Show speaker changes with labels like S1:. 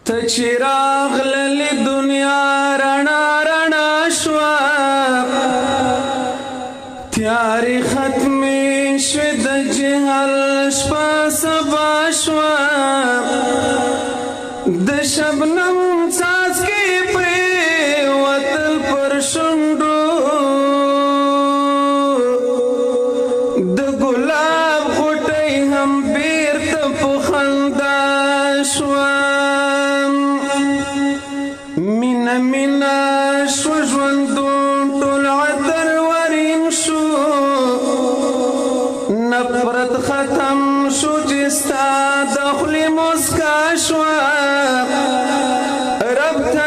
S1: ته چې راغللې دنیا رڼا رڼا شوه، تیارې ختمې شوې، د جهل شپه سبا شوه، د شبنم څاڅکي پرېوتل پر شونډو، د ګلاب غوټۍ هم بیرته په خندا شوه. مینا مینا شو ژوندون، ټول عطر ورین شو، نفرت ختم شو چې ستا د خولې مسکا شوه. رب ته